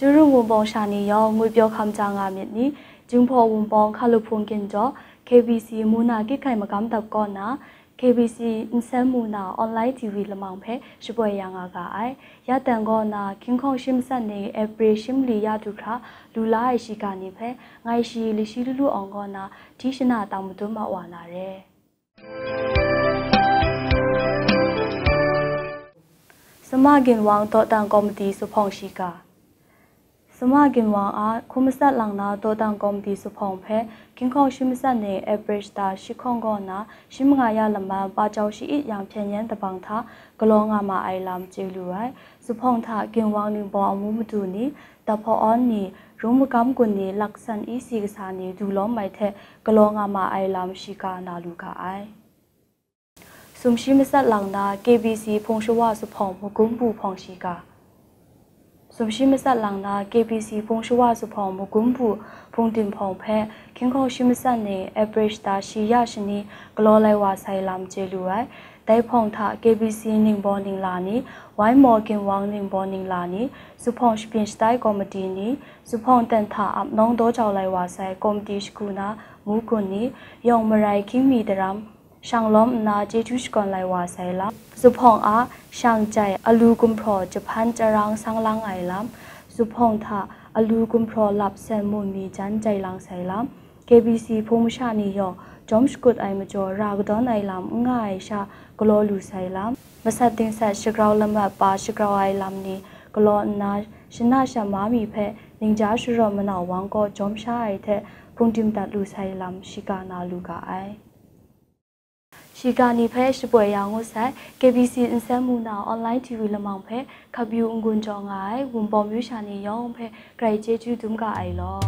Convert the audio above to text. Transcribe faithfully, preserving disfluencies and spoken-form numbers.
Jurung Wunpawng sha ni yawng ngwi pyaw hkam ja nga myit ni, Jinghpaw Wunpawng Hkalup Hpung Ginjaw, K B C Muna Kyit Hkai Magam Dap kaw na, K B C Nsen Muna Online T V lamang hpe shapoi ya nga ga ai. Ya teng kaw na, King Kong shi masat ni April shi mali ya du hkra lu la ai shiga ni hpe, ngai shi Lashi Lulu Awng kaw na, Hti Shana Tang Madun Ma Wa Na Re. Suma Ginwang Dawdan Komiti Zuphpawng Shiga. Suma Ginwang a hkun masat lang na Dawdan Komiti Zuphpawng hpe King Kong shi masat ni April shata shi hkawng kaw na shi manga ya laman pa jau shi-it yang hpyen yan dabang hta galaw nga ma ai lam chye lu ai. Zuphpawng hta Ginwang Ningbaw amu madu ni, Dahpaw Awn ni, Rung Magam Gun ni, Laksan Isi Kasa ni du lawm ai hte galaw nga ma ai lam shiga na lu ga ai. Sumshi masat lang na K B C Hpung Shawa Zuphpawng Magun Pu Hpawng Shiga. Sumshi masat lang na K B C Hpung Shawa Zuphpawng Magun Pu Hpung Dim Hpawng hpe King Kong shi masat ni April shata shi ya shani galaw lai wa sai lam chye lu ai. Dai hpawng hta K B C Ningbaw Ningla ni, Wai Maw Ginwang Ningbaw Ningla ni, Zuphpawng Shabyin Shatai Komiti ni, Zuphpawng ten hta ap nawng daw jau lai wa sai komiti shagu na mu gun ni, yawng marai hkying mi daram, shang lawm nna chyeju shakawn lai wa sai lam, Zuphpawng a shang jai alu gumhpraw jahpan charang sang lang ai lam, Zuphpawng hta alu gumhpraw lap sen mun mi jan jai lang sai lam, K B C Hpung masha ni yawng jawm shakut ai majaw ra kadawn ai lam n nga ai sha galaw lu sai lam, masat dingsat shagrau lamat pa shagrau ai lam ni galaw nna, shana shanma mi hpe ningja sharawt manau wang kaw jawm sha ai hte hpungdim dat lu sai lam shiga na lu ga ai. Shiga ni hpe shapoi ya ngut sai, K B C Nsen Muna Online T V lamang hpe hkap yu n-gun jaw nga ai Wunpawng myu sha ni yawng hpe grai chyeju dum ga ai law.